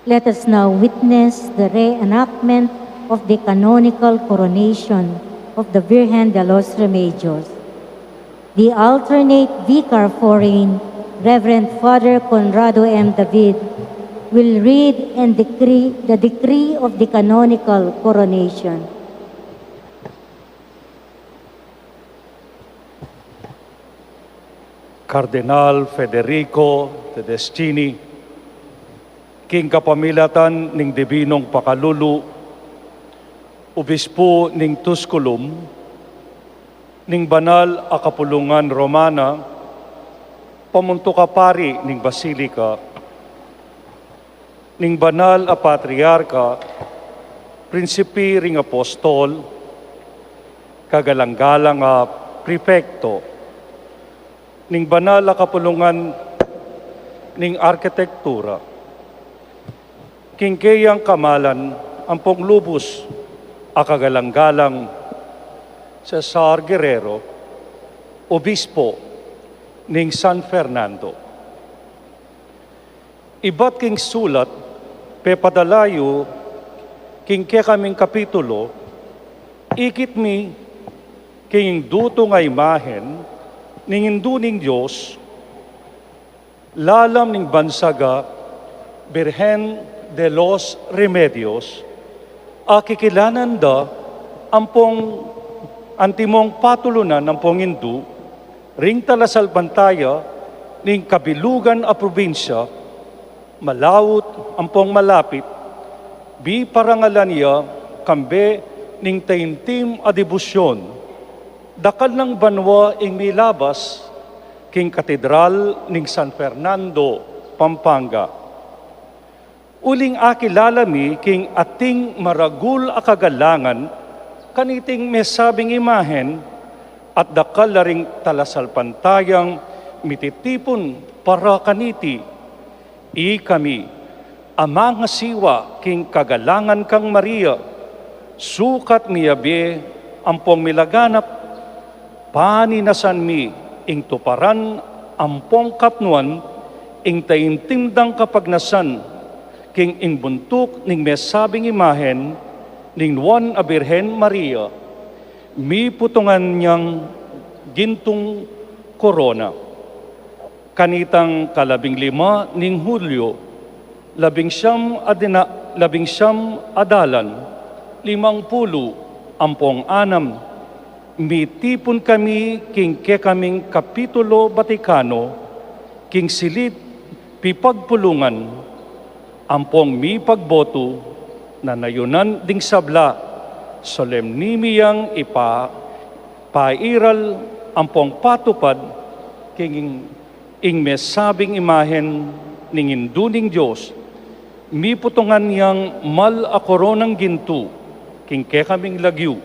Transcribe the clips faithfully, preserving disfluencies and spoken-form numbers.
Let us now witness the reenactment of the canonical coronation of the Virgen de los Remedios. The alternate vicar foreign, Reverend Father Conrado M. David, will read and decree the decree of the canonical coronation. Cardinal Federico Tedeschini, king kapamilatan ning Dibinong Pakalulu, Obispo ning Tusculum, ning Banal a Kapulungan Romana, pamuntuk a pari ning Basilica, ning Banal a Patriarka, Prinsipi ring Apostol, kagalang-galang a Prepekto, ning Banal a Kapulungan ning Arkitektura, king keyang kamalan ampong lubus a kagalang-galang Cesar Guerrero, Obispo ning San Fernando. Ibat king sulat pepadala yu king kekaming kapitulo, ikit mi king dutung a imahen ning Indu ning Dios, lalam ning bansag a Birhen de los Remedios, a kikilanan da ampong antimong patulunan ampong Indu ring talasalpantaya ning kabilugan a probinsya, malaut ampong malapit, biparangalan ya kambe ning taimtim a debosyon. Dakal nang banua ing milabas king Katedral ning San Fernando, Pampanga. Uling akilala mi king ating maragul a kagalangan kaniting mesabing imahen, at dakal la ring talasalpantayang mititipun para kaniti. Ikami a mangasiwa king kagalangan kang Maria, sukat miyabie ampong milaganap, paninasan mi ing tuparan ampong katnuan ing taimtim dang kapagnasan king ing buntuk ning mesabing imahen ning Nuan a Birhen Maria, miputungan yang gintung korona. Kanitang kalabing lima ning Hulyo, labing siyam a dina-, labing siyam a dalan, limang pulu ampong anam, mitipun kami king kekaming Kapitulo Vaticano, king silid pipagpulungan, ampong mipagbotu na nayunan ding sabla, solemni mi yang ipa-, pairal ampong patupad king ing mesabing imahen ning Indu ning Dios, miputungan yang mal a koronang gintu king kekaming lagyu,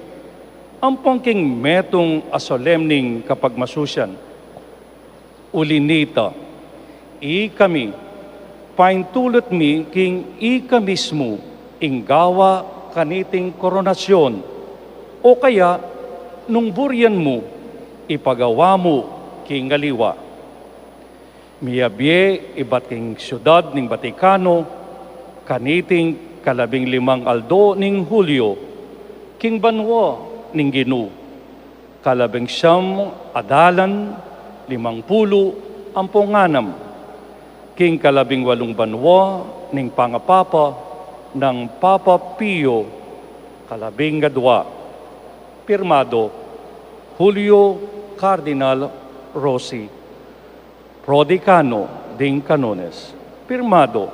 ampong king metung a solemning kapagmasusian. Uli nita, ikami, paintulut mi king ika mismu ing gawa kaniting koronasyon, o kaya nung burian mu, ipagawa mu king aliwa. Miyabie ibat king siudad ning Vaticano, kaniting kalabing limang aldo ning Hulyo, king banua ning Ginu, kalabing siyam a dalan limang pulu ampong anam, king kalabing walung banua ning pangapapa nang Papa Pio kalabing adua. Pirmado, Julio Cardinal Rossi, Pro Decano ding Kanones. Pirmado,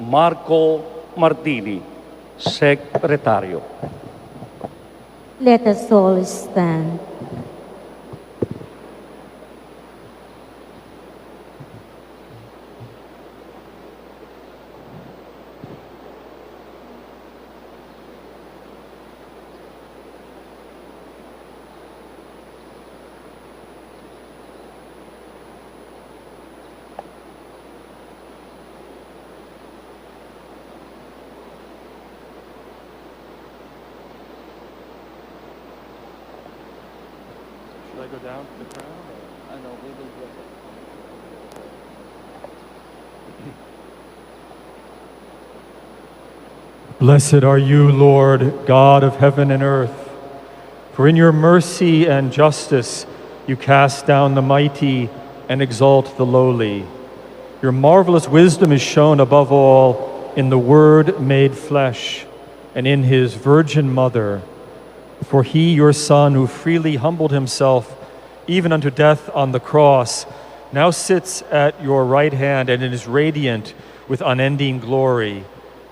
Marco Martini, Sekretaryo. Let us all stand. Should I go down to the crown, or? I know, we will get it. Blessed are you, Lord, God of heaven and earth, for in your mercy and justice you cast down the mighty and exalt the lowly. Your marvelous wisdom is shown above all in the Word made flesh and in his Virgin Mother. For he, your Son, who freely humbled himself even unto death on the cross, now sits at your right hand and is radiant with unending glory,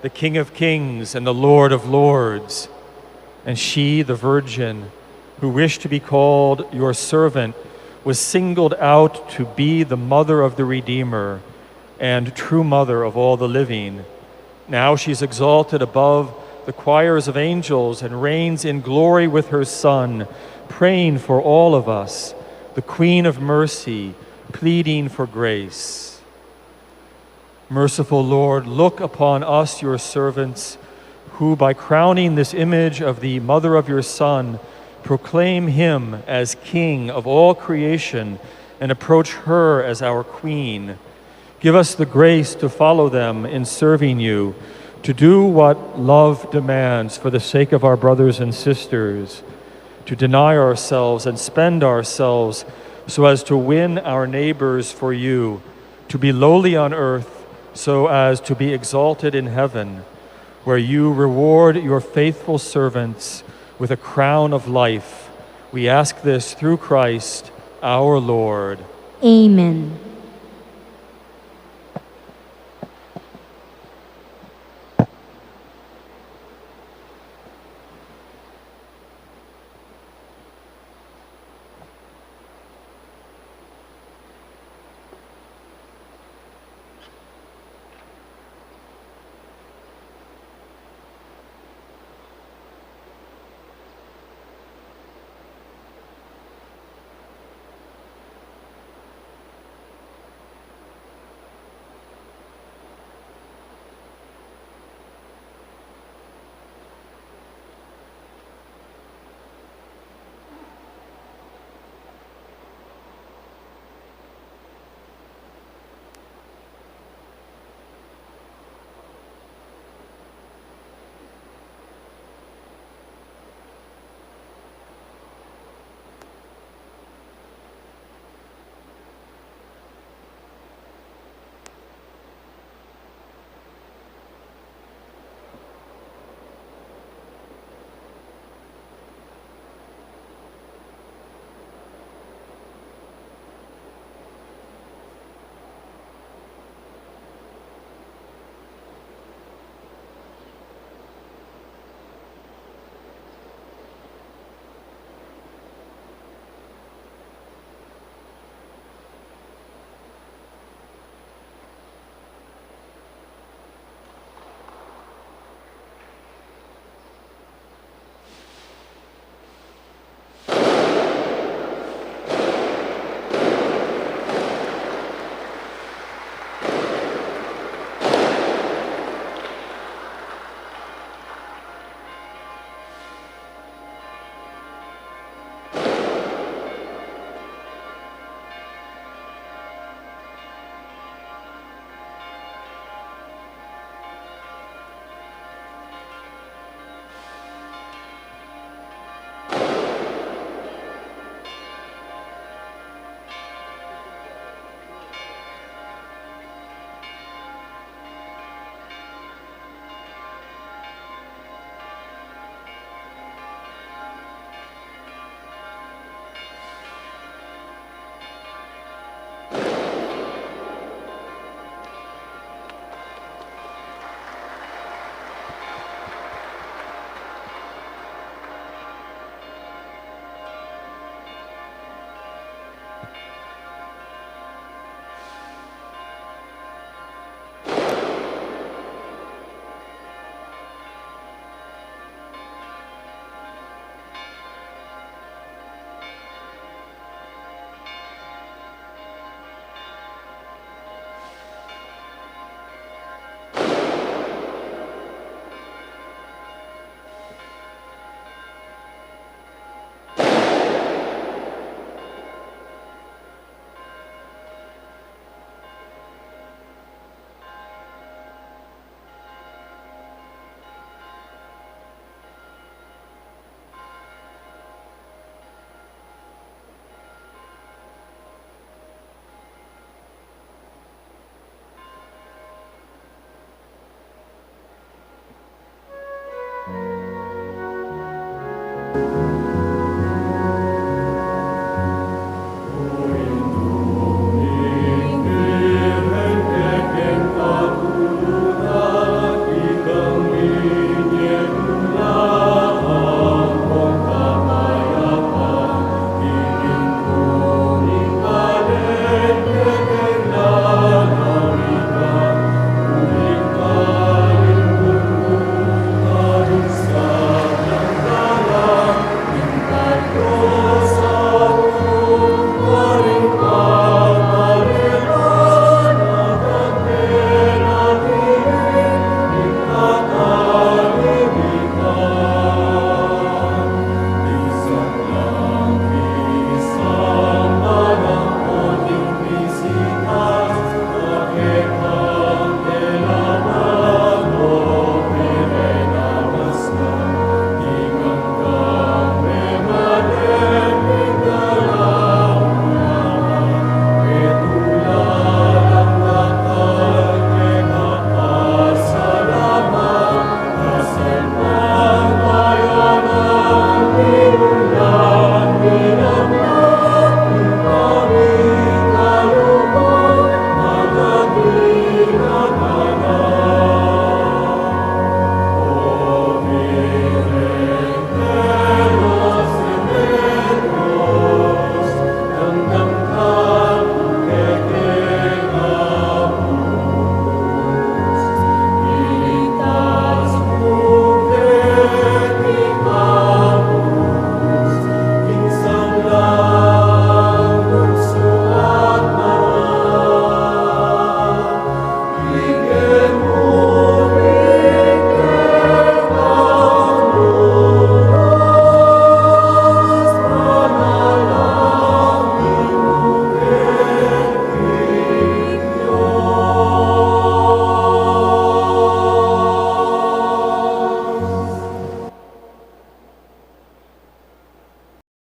the King of kings and the Lord of lords. And she, the Virgin, who wished to be called your servant, was singled out to be the mother of the Redeemer and true mother of all the living. Now she's exalted above the choirs of angels and reigns in glory with her Son, praying for all of us, the Queen of Mercy, pleading for grace. Merciful Lord, look upon us, your servants, who, by crowning this image of the mother of your Son, proclaim him as King of all creation and approach her as our Queen. Give us the grace to follow them in serving you, to do what love demands for the sake of our brothers and sisters, to deny ourselves and spend ourselves so as to win our neighbors for you, to be lowly on earth so as to be exalted in heaven, where you reward your faithful servants with a crown of life. We ask this through Christ our Lord. Amen.